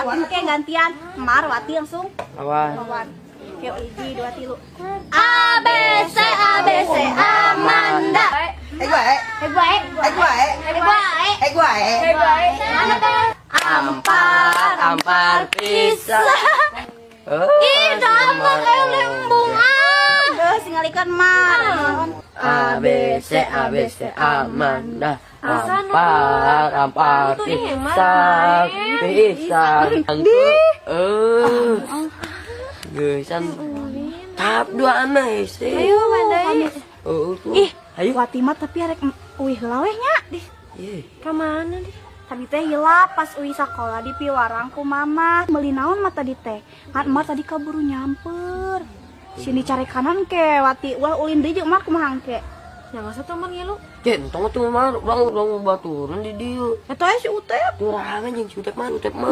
Tapi engke gantian Mar, Wati langsung Awan. Lawan. Yuk, hiji, dua, tilu. A B C, A B C, Amanda. Eh gue, Eh gue, eh gue, eh gue, eh gue. Ampar, ampar pisang. Oh, Ih, dapat ayo lembung ah. Geus singalikeun Mar. A B C, A B C, Amanda. Ampar, ampar pisang, pisang. Eh, geusan tahap dua aneh sih. Ayo, mandai. Oh, tuh. Ih, Ayo. Wati mah tapi arek uih heula weh nya. Dih, Ih, Ka mana deh? tadi teh hilap pas uih sakola di piwarang ku mama. Meuli naon mah tadi teh? Kan emak tadi kaburu nyamper. Sini cari kanan ke Wati, ulah ulin deui jeung emak kumaha engke. Ya nggak usah tuh ngilu. Gentong tuh mah urang urang baturan di dieu. Eta aya si Utep. Turangan jeung si Utep mah, Utep mah.